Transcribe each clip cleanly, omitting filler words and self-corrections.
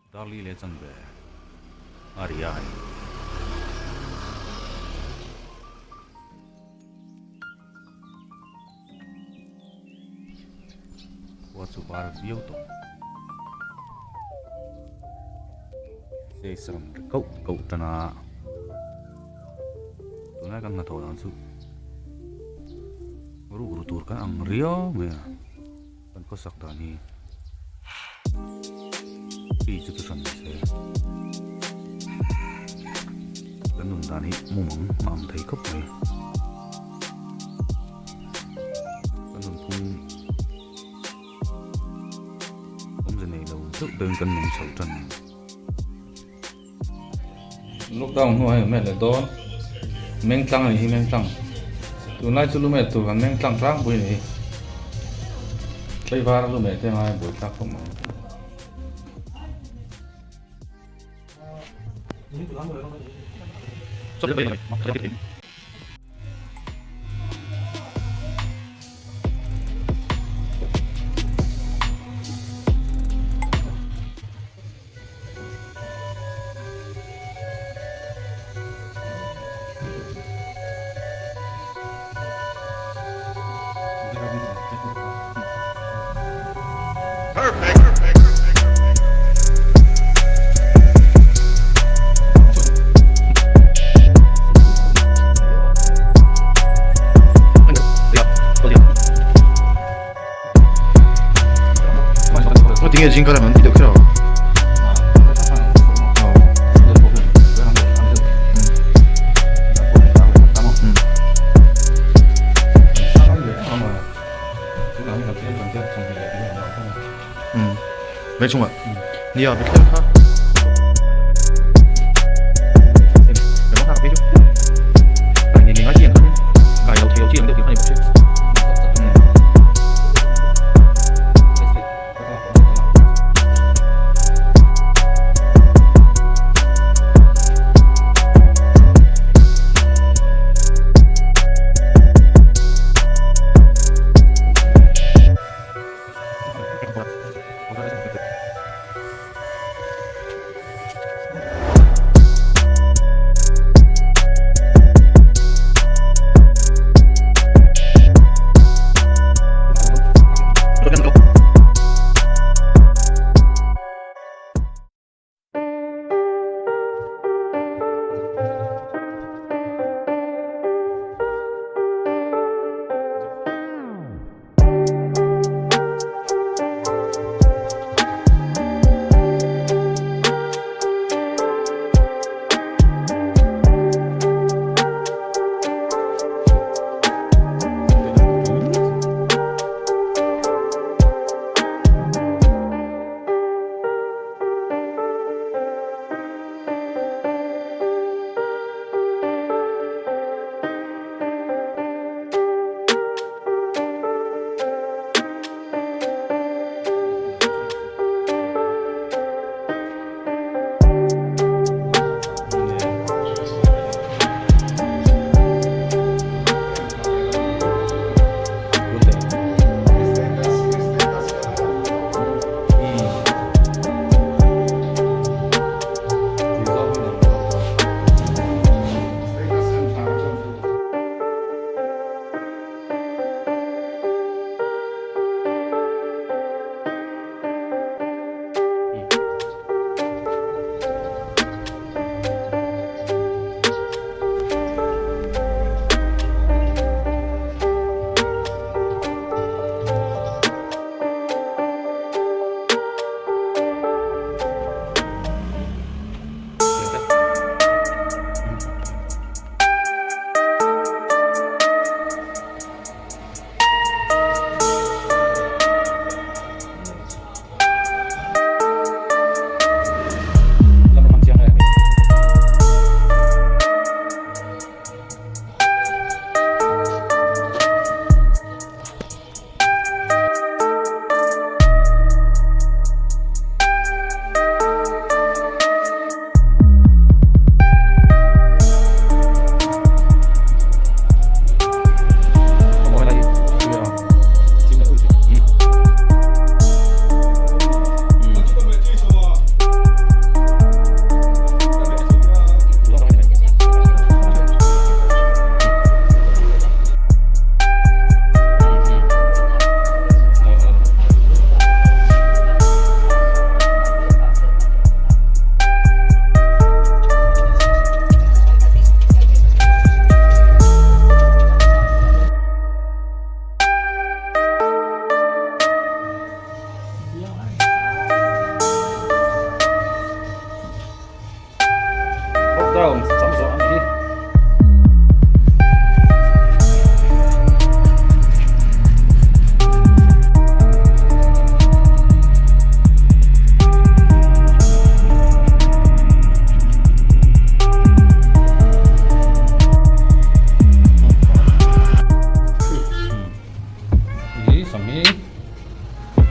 Darli leh chanve a ri a hei. Khua chu var viau tawh. Sei saram ri kauh kauh tan a. Tunlai kan hnathawh dan chu rukru tur kan ang riau mai a. Kan khawsak dan hi hei chu chu hran se kan nun dan hi mumang a ang thei khawp mai kan nun phung awmze nei lo deuh deuhin kan nung chho tan. Lockdown hnuah hei hmel leh dawn meng tlang a nih hi meng tlang tunlai chu lu meh tur kan meng tlang tlangpui a nih hi tlaivar lu meh te a ngai buai thlak khawp mai. Tinge zing kar an ti deuh kher a. Vei chungah nia bethlehem kha.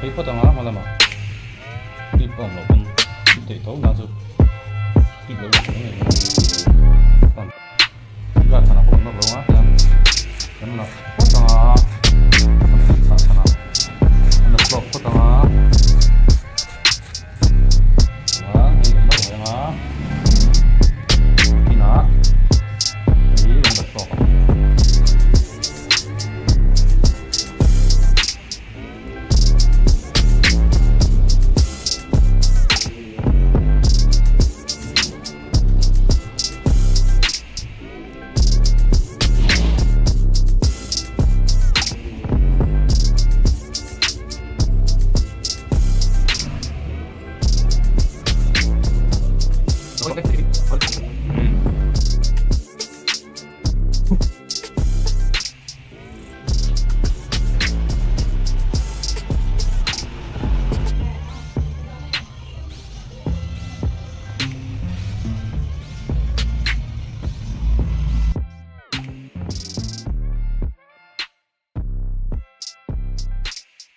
Phei phawt anga hma lamah clip a awm loh pawn clip theih tho na chu clip lo lang ngei ngei a ni. Guard chhanah pawh kan nawr lo anga tiang kan la phawt anga.